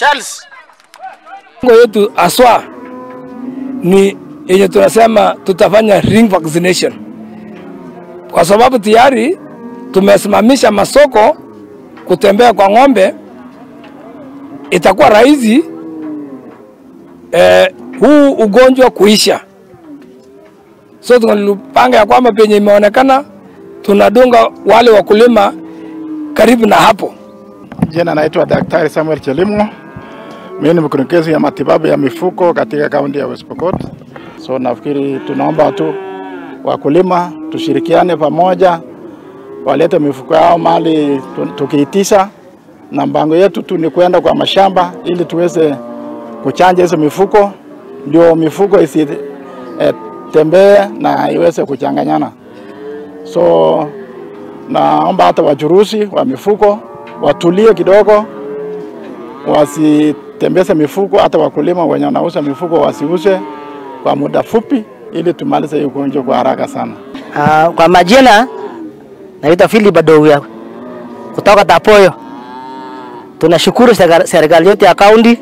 Charles. Ngo yetu aswa ni yenye tunasema tutafanya ring vaccination, kwa sababu tayari tumesimamisha masoko kutembea kwa ng'ombe. Itakuwa rahisi huu ugonjwa kuisha. So tunalipanga ya kwamba penye imeonekana tunadunga wale wakulima karibu na hapo. Jina naitwa Daktari Samuel Chelimo. Mimi ni mkurugenzi ya matibabu ya mifugo katika kaunti ya West Pokot. So nafikiri tunaomba tu wakulima tushirikiane pamoja, walete mifuko yao mali tukiitisha, na mpango yetu tu ni kwenda kwa mashamba ili tuweze kuchanja hizo mifuko, ndio mifuko isitembee na iweze kuchanganyana. So naomba hata wachuruzi wa mifuko watulie kidogo, wasitembeze mifuko, hata wakulima wenye wanauza mifuko wasiuze kwa muda fupi ili tumalize hiyo ugonjwa kwa haraka sana. Kwa majina naitwa Philip Badowia kutoka Tapoyo. Tunashukuru serikali yetu ya kaunti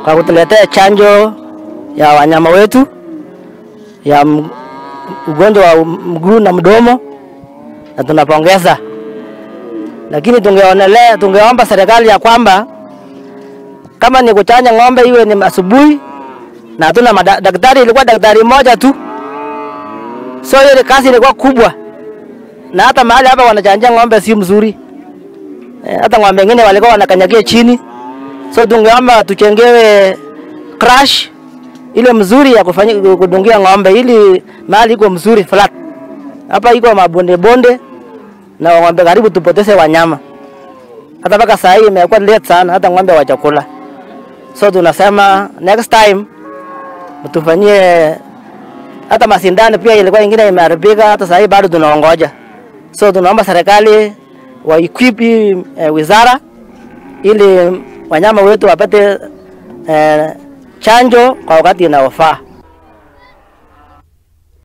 kwa kutuletea chanjo ya wanyama wetu ya ugonjwa wa mguu na mdomo, na tunapongeza. Lakini tungeomba serikali ya kwamba kama ni kuchanja ng'ombe iwe ni asubuhi, na hatuna daktari, ilikuwa daktari mmoja tu. So ile kazi ilikuwa kubwa. Na hata mahali hapa wanachanja ng'ombe si mzuri. Hata ng'ombe wengine walikuwa wanakanyagia chini. So tungeomba tuchengewe crash ile mzuri ya kufanya kudungia ng'ombe, ili mahali iko mzuri flat. Hapa iko mabonde bonde na ng'ombe karibu tupoteze wanyama. Hata mpaka saa hii imekuwa late sana, hata ng'ombe wa chakula. So tunasema next time mtufanyie hata masindano pia, ilikuwa ingine imeharibika, hata saa hii bado tunaongoja. So tunaomba serikali wa equip wizara ili wanyama wetu wapate chanjo kwa wakati unaofaa.